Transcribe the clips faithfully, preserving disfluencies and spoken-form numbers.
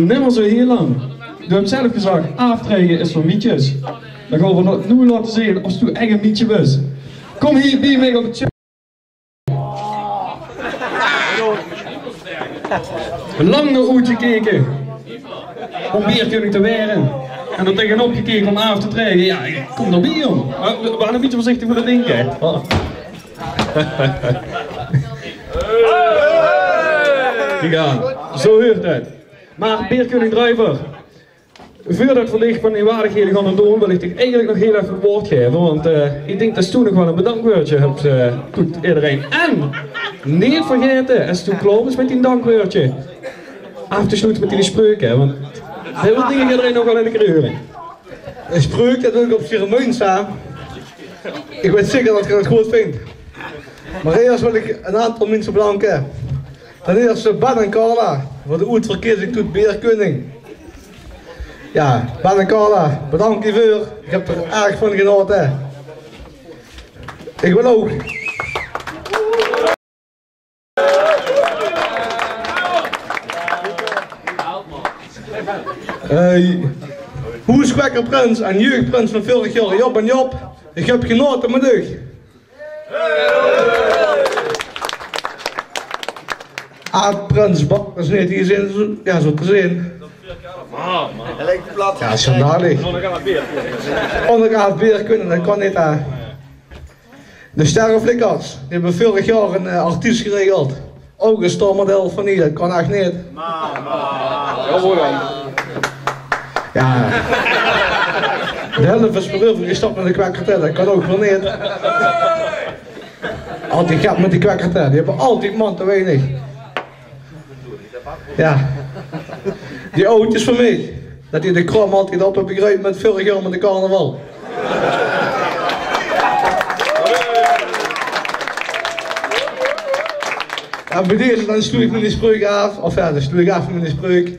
Nimmer zo hiel lang. Doe höbs zelf gezag, aaftraege is veur mietsjes. Dan gaon v'r noe laote zeen of doe ech e mietsje bis. Kóm hie bie mich op 't sj-. Lang nao oetgekeke óm beerkeuning te waere. En d'r taengenop gekeke óm aaf te traeje. Jao, ich kóm d'r bie, jóng. Mer, mer e bietje veurzichtig mit de dinke, hè. Kiek aan. Zo huurt 't. Mer beerkeuning Druiver, veurdet v'r dich van dien waardighede gaon óntdoon, wil ich dich eigelik nog hiel effe 't waord gaeve. Want, eh, ich dink det doe nog waal e bedankwäördsje höbs, eh, good ederein. En neet vergaete, es doe klaor bis mit dien dankwäördsje, aaf te sloete mit dien spreuk, hè. Want dae wil, dink ich, ederein nog waal ein kier heure. Ein spreuk, det wil ich op ceremeunie zègke. Ich weit zeker det geer det good vingt. Mer eers wil ich ein aantal minse bedanke. Ten ierste Ben en Carla veur de oetverkiezing tot beerkeuning. Jao, Ben en Carla, bedank hierveur. Ich höb d'r erg van genaote. Ich wil ouch eh, hoeskwèkker Prins en jeugdprins van veurig jaor, Job en Job. Ich höb genaote mit uch. Aad-prins Bart is neet hie, zeen, jao, zo te zeen. Jao, schandalig. Ónger aaf beerkeuning, det kan neet, hè. De Sterreflikkers, die höbbe veurig jaor ein, eh, artiest geregeld. Ouch ein stormodel van hie, det kan ech neet. Jao. De helf is veur euver gestap nao de Kwèkkerte, det kan ouch weer neet. Altied get mit die Kwèkkerte, die höbbe altied man te weinig. Jao. Die oudjes van mich, det die de kraom altied op höbbe gegreujt mit veurig jaor mit de carnaval. En bie deze, dan sloet ich mien spreuk aaf, of jao, dan sloet ich aaf mien spreuk.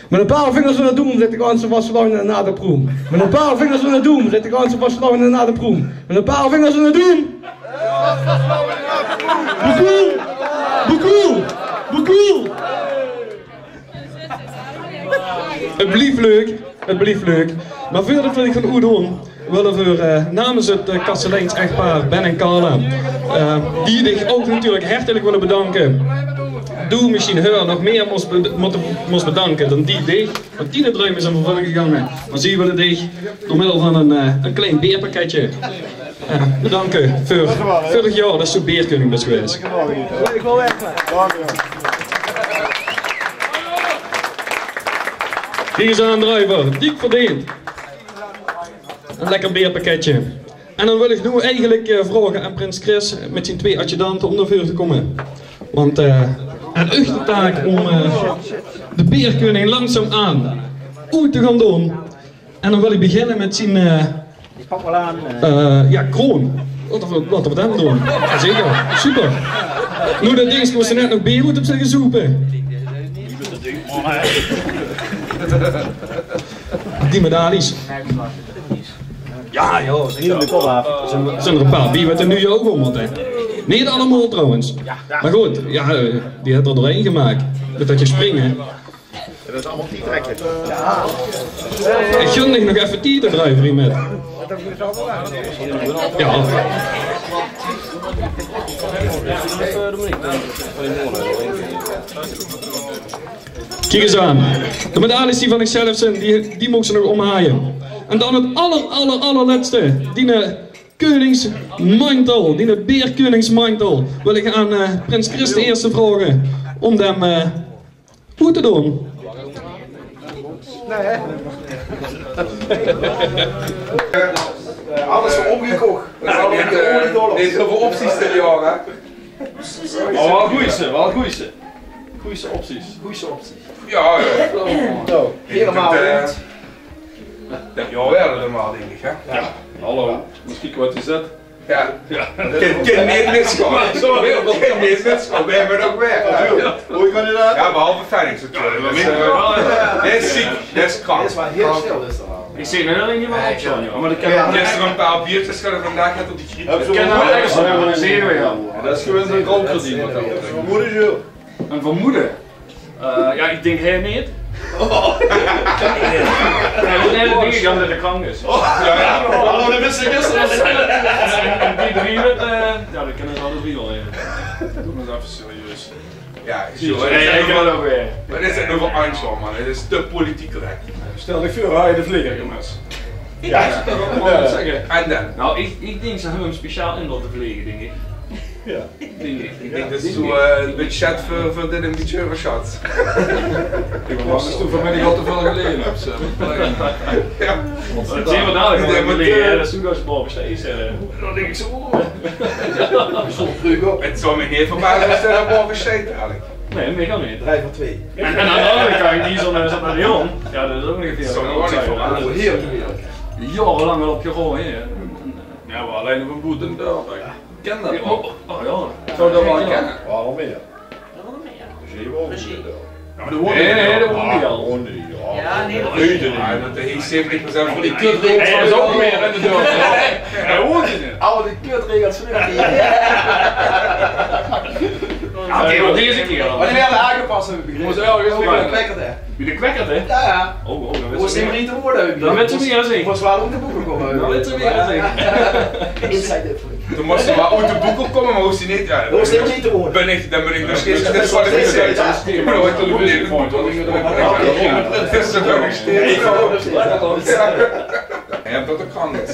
Mit ein paar vingers in de doem zit de ganse vastelaovend in de natte proem. Mit ein paar vingers in de doem zit de ganse vastelaovend in de natte proem. Mit ein paar vingers in de doem. Boekoel! Boekoel! Boekoel! 't Blief leuk, 't blief leuk. Mer veurdet v'r dich gaon oetdoon, wille v'r, eh, namens 't, eh, kasteleins-echtpaar Ben en Carla, eh, die dich ouch natuurlik hertelik wille bedanke. Doe mesjiens häör nog mieë mós be-, mótte, mós bedanke dan die dich, want diene druim is in vervulling gegange. Mer zie wille dich door middel van ein, eh, ein klein beerpakketje, eh, bedanke veur veurig jaor det doe beerkeuning bis gewaes. Kiek ins aan, Druiver, diek verdeend. Ein lekker beerpakketje. En dan wil ich noe eigelik, eh, vraoge aan prins Chris mit zien twee adjudante óm nao veure te kómme. Want, eh, 't is eur taak óm, eh, de beerkeuning langzaam aan oet te gaon doon. En dan wil ich beginne mit zien, eh, eh, jao, kroon. Laote v'r, laote v'r det doon. Zeker. Super. Noe, det ding is, mós se net nog beer oet höbs gezope. Die medailles. Jao, jao, zeker. D'r zeen d'r ein paar bie waat d'r noe ouch óm mót, hè. Neet allemaol trouwens. Mer good, jao, eh, die haet d'r doorhaer gemaak. Mit det gesjpring. Ich gun dich nog effe tied, Druiver, hie mit. Jao. Kiek ins aan. De medailles die van dich zelf zeen, die, die moogs se nog ómhaaie. En dan 't aller, aller, allerlètste. Diene keuningsmantel, diene beerkeuningsmantel, wil ich aan, eh, prins Chris d'n Ierste vraoge óm dae, eh, oet te doon. Alles veur ómgekoch. Neet hiel väöl opties dit jaor, hè? Mer waal gooj, waal gooj. Gooj opties. Gooj opties. Jao, jao. Zo, hielemaol rond. Det jaor waere d'r mer, dink ich, hè? Jao, hallo. Mós kieke waat d'r zit. Jao. Jao. Kin, kin neet misgaon. Sorry. Kin neet misgaon. Wae höbbe v'r nog weer? Jao. Hoe kan det? Jao, behalve Felix natuurlik. Jao, det is, eh, det is ziek. Det is krank. Det is waal hiel stil, dus dan. Ich zeen hiel lang neet mieë opsjtaon, jao. Mer det kan waal. Gister ein paar biertjes gehad, vandaag get op de griep. Det kan waal ergens zeen, jao. Det is gewoon ein groot verdein. Vermoede, jao. Ein vermoede? Eh, jao, ich dink hae neet. Ja, dat is de krank is. Ja, ja. Oh, dat wist ik gisteren al. En, en die drie met, eh, ja, dat kunnen ze altijd weer wel even. Doe maar eens even serieus. Ja, zo, nee, ik wil ook weer. Wat is het nou voor ansjo, man? Het is te politiek correct. Stel dich veur, haw je de vleger gemis. Ja, dat wil ik wel zeggen. En dan? Nou, ik, ik denk ze hebben hem speciaal in laten vliegen, denk ik. Ja. Denk ik. Ik denk dat ze zo, eh, budget voor, voor dit een beetje overschat. Ik was toen vanmiddag al te veel geleden, heb ze. Ja. Dat zien we dadelijk wel weer, hè. Dat is toen als je boven steeds, eh, dan denk ik zo, oh. Het zou me niet verbazen als ze er boven steeds eigenlijk. Nee, dat kan niet. Drie van twee. En, en aan de andere kant, die zat naar, zat naar Leon. Ja, dat is ook nog een veel. Zou er ook niet voor aan. Oh, heerlijk, heerlijk. Jarenlang al op gehoord, hè. Ja, maar alleen op een boete en deur. Ken dat wel. Oh, oh, ja. Zou dat wel kennen? Waarom meer? Waarom meer? Plezier wel. Plezier. Ja, maar de woont niet. Nee, nee, de woont niet al. Ja, nee, dat is... Ja, dat is zeventig procent van die kutregels. Hij is ook meer in de deur. Hij woont in het. Al die kutregels van die... Ja, oké, maar deze keer dan. Maar die werden aangepast, heb ik begrepen. Moest wel weer... Wie de kwekkert, hè? Wie de kwekkert, hè? Ja, ja. Oh, oh, dan weten we niet. Hoe is die niet te worden? Dan weten we niet, hè, zeker. Moest wel ook de boeken komen. Dan weten we niet, hè, zeker. Inside info. Toen moest ze maar uit de boeken komen, maar hoe ze niet, ja, dan ben ik, dan ben ik nog steeds gedisqualificeerd. Ik ben ooit televisie gevonden. Dat is er nog steeds. Ja. Je hebt dat ook anders.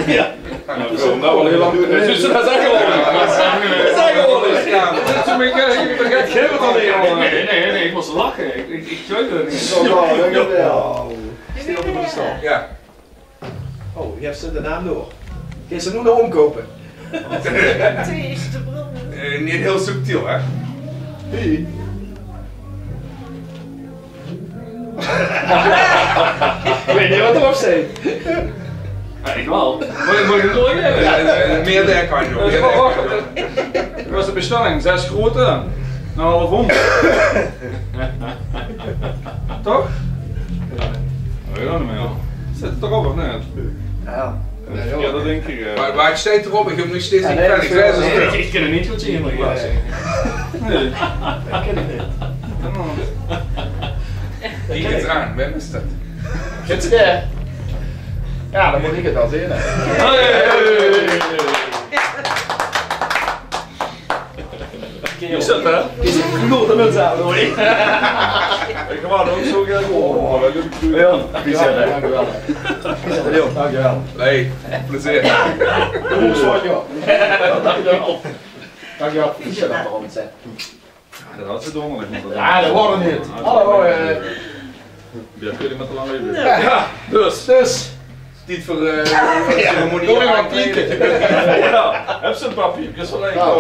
Ja. Nou, dat is wel heel lang. Dus dat is eigenlijk wel... Dat is eigenlijk wel... Ja, dat is een beetje... Ik heb het al niet, jongen. Nee, nee, nee, ik moest lachen. Ik, ik, ik weet het niet. Ja. Ja. Oh, je hebt ze de naam door. Kun je ze nu nog omkopen? Thee is te brullen. Eh, niet heel subtiel, hè? Hey. Ik weet niet wat erop staat. Ja, ik wel. Moet ik, moet ik het nog even? Ja, eh, meer derde kant, joh. Dat is wel wachten. Dat was de bestelling. Zes grote. Nou, half om. Toch? Ja, ja, ja. Zit het toch op, of niet? Ja. Ja, dat denk ik, eh. Maar, maar ik steeds erop, ik heb nog steeds... Ja, nee, dat is wel... Ik, ik kan het niet goed zien, moet ik wel zeggen. Nee. Ik ken het niet. Wie is het aan? Wem is dat? Zit ze daar? Ja, dan moet ik het wel zien, hè. Hey! Is dat, hè? Is het goed om het zo te doen? Ik wou ook zo graag horen, maar dat doe ik niet. Leon, dank je wel. Dank je wel. Leon, dank je wel. Hey, plezier. Dank je wel. Dank je wel. Is dat er al, hè? Ja, dat had ze donderdag moeten doen. Ja, dat wordt het niet. Hallo, eh. Ja, kun je met de lange... Ja, dus. Dus. Niet voor, eh, ja, ceremoniële aankleding. Ja, heb ze een paar piepjes alleen. Oh,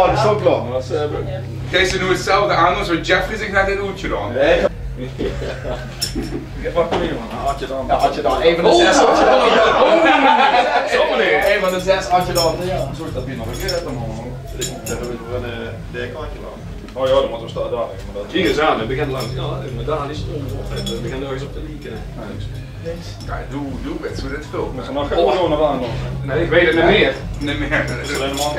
dat is ook klaar. Deze nu hetzelfde aan als wat Jeffrey zich net in oetje dan. Nee. Ja, pak maar, man. Had je dan. Ja, had je dan. Een van de zes had je dan. Oh, zomaar niet. Een van de zes had je dan. Ja. Zorg dat je nog een keer hebt, man. Ik moet even voor de, de kantje dan. Oh ja, dan moeten we staan daar. Hier is aan, het begint langs. Ja, maar daar is het ongeveer. Het begint ergens op te lieken. Ja, doe, doe best hoe dit vult. Moet er nog gewoon nog aan dan? Nee, ik weet het niet meer. Niet meer. Dat is alleen maar...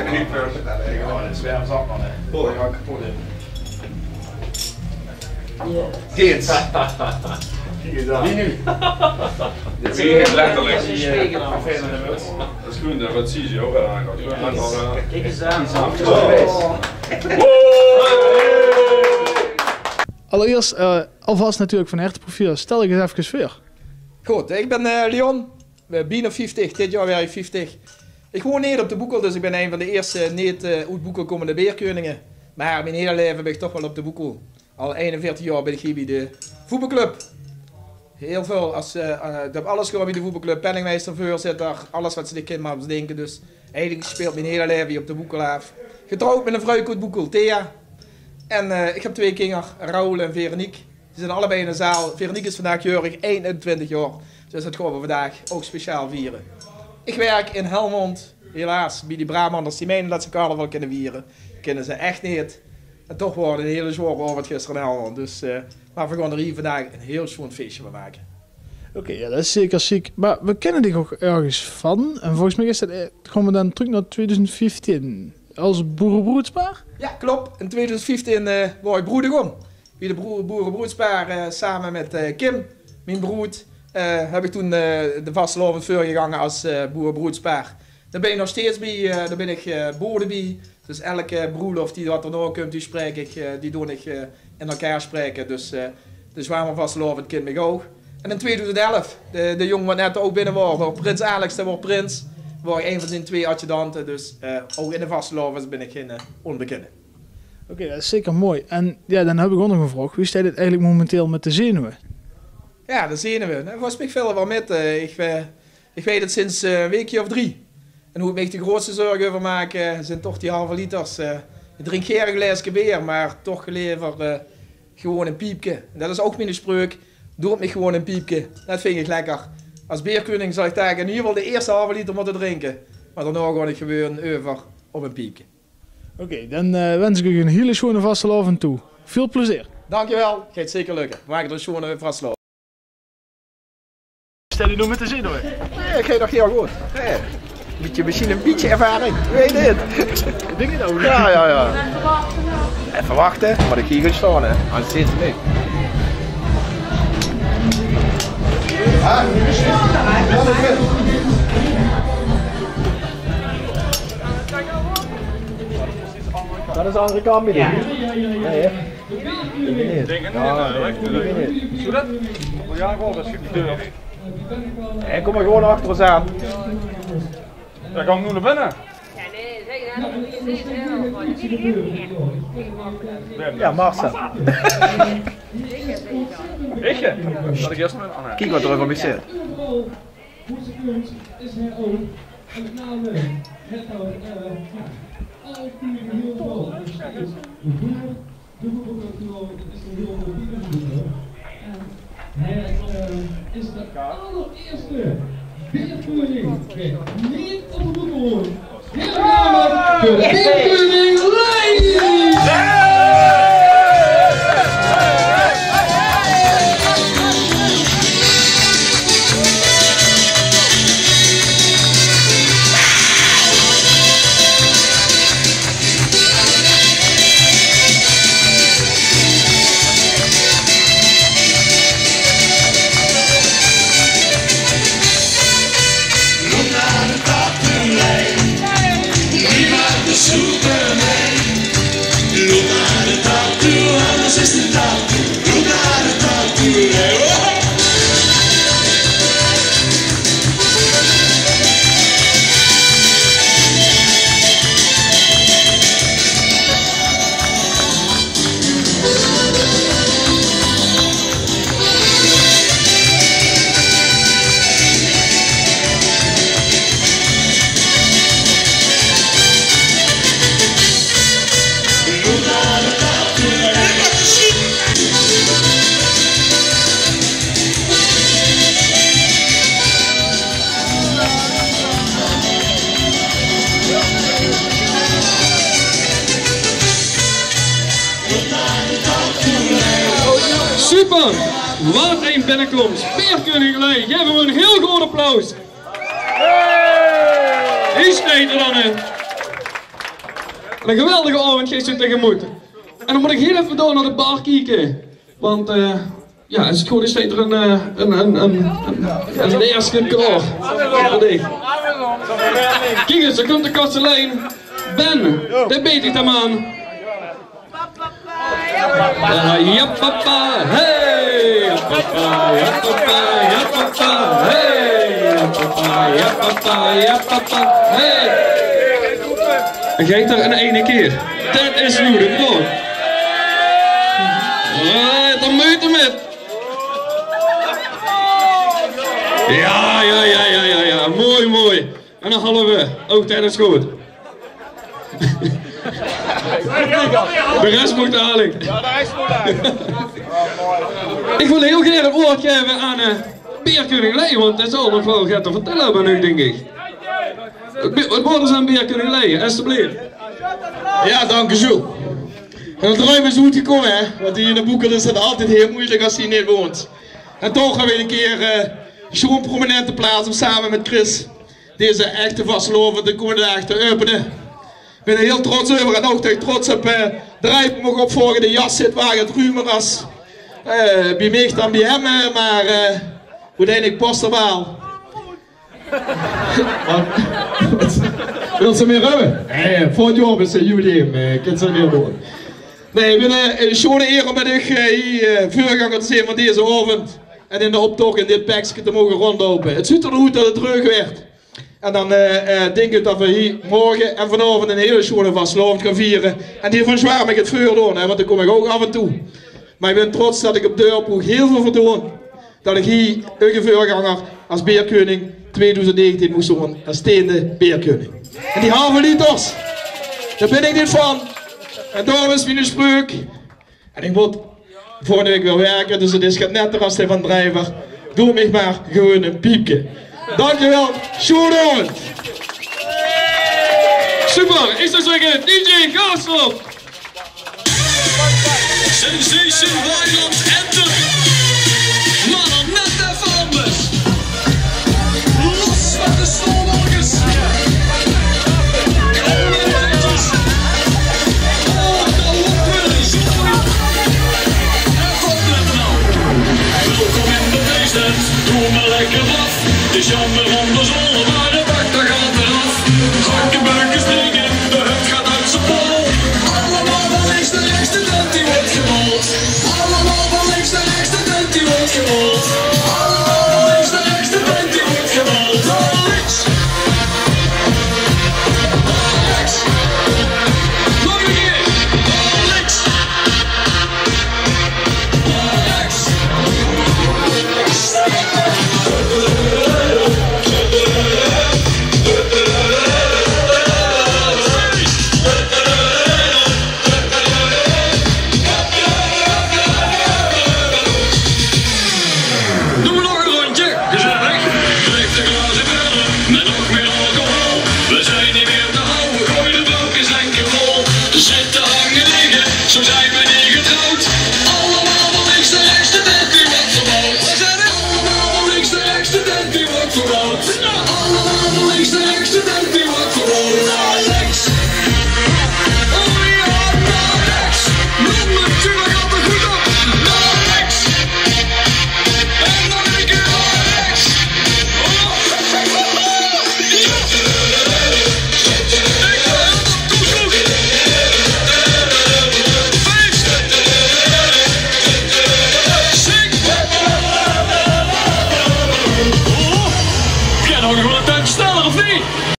Ja, dat is weer een zak, man, hè. Oh, ja, kapot, hè. Kids. Wie nu? Dit is letterlijk. Dat is een spiegel aan. Dat is goed, dat zie je ook wel aan. Kijk eens aan. Allereerst, eh, alvast natuurlijk van harte profiel. Stel dich eens even veur. Good, ich bin, eh, Leon. Ich bin bienao vieftig, dit jaor waer ich vieftig. Ich woon neet op de Boekel, dus ich bin ein van de ierste neet, eh, oet Boekel kómmende Beerkeuninge. Mer mien hiel laeve bin ich toch waal op de Boekel. Al einenveertig jaor bin ich hie bie de voetbalclub. Hiel väöl es, eh, eh, ich höb alles gedaon bie de voetbalclub. Penningmeister, veurzitter, alles wat se dich kins mer bedinke. Dus eigelik speelt mien hiel laeve hie op de Boekel aaf. Getrouwd mit ein vrouwke oet Boekel, Thea. En, eh, ich höb twee kinger, Raoul en Veronique. Die zeen allebei in de zaal. Veronique is vandaag jäörig, einentwintig jaor. Dus det gaon v'r vandaag ouch speciaal viere. Ich werk in Helmond, helaas, bie die Brabanders die meine det ze carnaval kinne viere. Kinne ze ech neet. En toch waor 't ein hiel zwaor aovend gister in Helmond. Dus, eh, mer v'r gaon d'r hie vandaag ein hiel sjoon fieësje van make. Oké, ja, det is zeker sjiek. Mer v'r kinne dich ouch örges van. En volges mich is det, eh, gaon v'r dan trök nao twiedoezend vieftieën es boerebroedspaar? Ja, klop. In twiedoezend vieftieën, eh, waor ich broedegom. Bie de broe-, boerebroedspaar, eh, same mit, eh, Kim, mien broed, eh, höb ich toen, eh, de vastelaovend veurgegange es, eh, boerebroedspaar. Dao bin ich nog steeds bie, eh, dao bin ich, eh, bode bie. Dus elke broelof die wat d'r nao kump, die spraek ich, eh, die doon ich, eh, in elkaar spraeke. Dus, eh, de Zjwamer vastelaovend kint mich ouch. En in tweeduizend elf, de, de jóng wat net ouch binne waor, waor prins Alex, dae waor prins, waor ich ein van zien twee adjudante. Dus, eh, ouch in de vastelaovend bin ich gein, eh, ónbekinde. Oké, det is zeker mooi. En jao, dan höb ich ouch nog ein vraog. Wie steit 't eigelik momenteel mit de zenuwe? Jao, de zenuwe. Noe, volges mich vèlt 't waal mit. Eh, ich, eh, ich weit 't sinds, eh, ein waekje of drie. En wo ich mich de groeatste zörg euver maak, eh, zeen toch die halve liters. Eh, ich drink gaer ein glaeske beer, mer toch leever, eh, gewoon ein piepke. En det is ouch mien spreuk. Doot mich gewoon ein piepke. Det vinj ich lekker. Es beerkeuning zal ich dae in eder geval de ierste halve liter mótte drinke. Mer daonao gaon ich gewoon euver op ein piepke. Oké, dan, eh, wins ich uch ein hiele sjoeane vastelaovend toe. Väöl plezeer. Dankjewel, geit zeker lökke. Maak d'r ein sjoeane vastelaovend. Steit u noe mit de zenuwe? Nae, 't geit nog hiel good. Nae. Bietje, mesjien ein bietje ervaring. Ich weit 't neet. Ich dink 't ouch neet. Jao, jao, jao. Effe wachte, mer ich hie gaon staon, hè. Anges zeen ze mich. Det is de anger kantj, hè? Nae, hè? Ich dink 't neet. Jao, nae, ich dink 't neet. Zoe det? Jao, gewoon, det is good. Hè, kóm mer gewoon achter ós aan. Jao, gaon ich noe nao binne? Jao, Marcel. Ich? Det ich ierst nog aan, hè. Kiek waat d'r euver mich zit. Hoe ze kunt, is hij ook. En met name het, eh, ja, altijd heel veel. Nog steeds. Hoe de voetbalcultuur, het is een heel veel binnengevoerd. En hij, eh, is de allereerste beerkoning die niet op de boekenhoorn. Heel namelijk de beerkoning Lei! Super! Wat ein binnekomst. Beerkeuning Lei, gaef 'm ein hiel groot applaus. Hie steit 'r dan, hè. Ein geweldige aovend geit 'r tegemoet. En dan mót ich hiel effe door nao de bar kieke. Want, eh, jao, es 't good is, steit 'r ein, eh, ein, ein, ein, ein, ein leeske klaor. Veur dich. Kiek ins, dao kump de kastelein. Ben, dae beet dich dan aan. Papa, ja, papa, hey! Ja, papa, ja, papa, ja, papa, hey! Ja, papa, ja, papa, ja, papa, hey! Geit 'r in eine kier. Det is noe de vraog. Ah, dan meute mit. Ja, ja, ja, ja, ja, ja. Mooi, mooi. En ein halve. Ouch det is good. De res mót dalik. Ich wil hiel gaer 't waord gaeve aan, eh, beerkeuning Lei, want dae zal nog waal get te vertèlle höbbe, dink ich. Waat waor d'r aan beerkeuning Lei, esjeblief? Jao, dank uch, Jules. En det ruim is good gekómme, hè? Want hie in de Boekel is 't altied hiel meujelik es se hie neet woons. En toch höbbe v'r ein kier, eh, zoe'n prominente plaats óm same mit Chris deze echte vastelaovend de kómmende daag te äöpene. bin d'r hiel trots euver en ouch dat ich trots höb, eh, Drijp moge opvolge. De jas zit waal get rumer as, eh, bie mich dan bie häöm, eh, mer, eh, oeteindelik pas 'r waal. Wat? Wils se mieë höbbe? Nae, volgend jaor is 't jubileum, eh, kins se 't weer doon. Nae, ich vin 't, eh, 'n sjoon eer óm mit uch, eh, hie, eh, veurganger te zeen van dezen aovend. En in d'n optoch in dit pekske te moge róndjloupe. 't Zuut d'r nao oet dat 't dreug wuuert. En dan, eh, eh, dink ich dat v'r hie morge en vanaovend 'n hiel sjoon vastelaovend gaon viere. En die van Zwaar maag 't veurdoon, hè, want dao kóm ich ouch aaf en toe. Mer ich bin trots dat ich op Deurpoe hiel väöl veur doon. Dat ich hie, eur veurganger, as beerkeuning tweedoezend negentien mós doon, as steende beerkeuning. En die halve liters, dao bin ich neet van. En daorum is miene spreuk. En ich mót volgende waek weer wirke, dus 't is get netter as die van Drijver. Doot mich mer gewoon e piepke. Dankjewel, sjoon aovend. Super, ich zou zègke, D J, gaas d'rop. Sensation Weiland Anthem. Mer dan net effe anders. Los mit de stolwolkes. Koude windjes. Oh, dan loopt weer de zon. En wat net nou? Welkom in de feesttent. Doe maar lekker af. De jammer van de zon, maar de bak, daar gaat eraf. Hakken, buikjes, dringen, de hut gaat uit zijn bol. Allemaal van links naar rechts, de tent die wordt gebold. Allemaal van links naar rechts, de tent die wordt gebold. Allemaal van links naar rechts, de tent die wordt gebold. Naar links. Naar rechts. Nog een keer. Naar links. Naar rechts. Doe nog e rondje, gezellig. Trek de glazen verder, met nog meer alcohol. We zijn niet meer te houden, gooi de drankjes lekker vol. Zitten, hangen, liggen, zo zijn we niet getrouwd. Allemaal van links naar rechts, de tent die wordt verbouwd. Allemaal van links naar rechts, de tent die wordt verbouwd. Allemaal van links naar rechts, de tent die wordt verbouwd. Naar links. Oh ja, naar rechts. Noem het, tuurlijk, altijd goed op. Naar rechts. En nog een keer naar rechts. Oh. Jao, dan gaon v'r nog 'n tandje sneller, of neet?